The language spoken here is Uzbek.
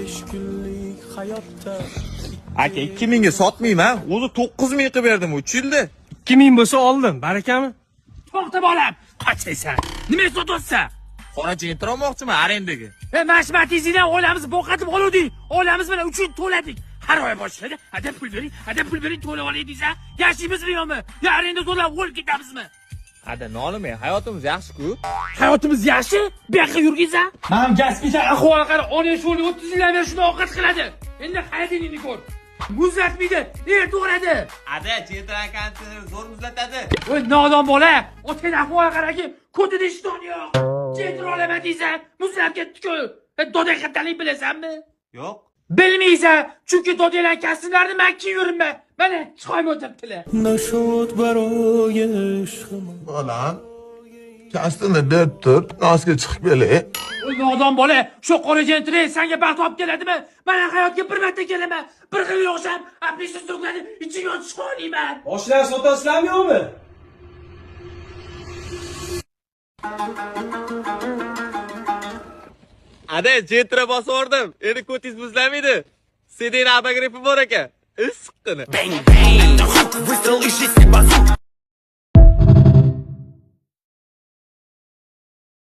5 kunlik hayotda. Aka, 2000 ga sotmayman. O'zi 9000 qilib berdim 3 yilda. 2000 bo'lsa oldim, barakami? To'xta bolam, qochaysan. Nima sotyapsan? Qora Gentra olmoqchiman arendaga. E, mana shu Matizingdan oilamiz bo'qatib oluvding. Oilamiz bilan 3 yil to'ladik. Har oy boshlaydi. Ada pul bering, ada pul bering, to'lab olay deysan. Yashaymizmi yo'qmi? Yo arenda to'lab o'lib ketamizmi? Ada, nolimang, hayotimiz yaxshi-ku. Hayotimiz yaxshi, bu yoqqa yurgizsan. Mana gaz ahvoli qara, ona shu 30 yildan beri shuni ovqat qiladi. Endi hayotingni ko'r. Muzlatmaydi, er to'g'radi. Ada, Gentra konditsioner zo'r muzlatadi. Voy nodon bola, otang ahvoli qaraki, ko'tida ishton yo'q. Gentra olaman deysan, muzlab ketdi-ku. E, dodang qattalik bilasanmi? Yo'q. Bilmaysan, chunki dodanglar kostyumlarini man kiyib yuribman. Mana chiqolmay o'tiribdilar. نشد برای عشق ما. Bolam, kostyumni berib tur, nosga chiqib kelay. Voy nodon bola, shu qora Gentra senga baxt olib keladimi? Mana hayotga bir marta kelaman. Bir xil yo'qsam, apnisiz to'klanib, ichiga yotish xohlayman. Boshlar sotasizlarmi yo'qmi? Ada, Gentra bosib yubordim. Endi ko'tingiz muzlamaydi. Sedin abagripi bor ekan. Issiqqina. Выстрел и жизнь базу.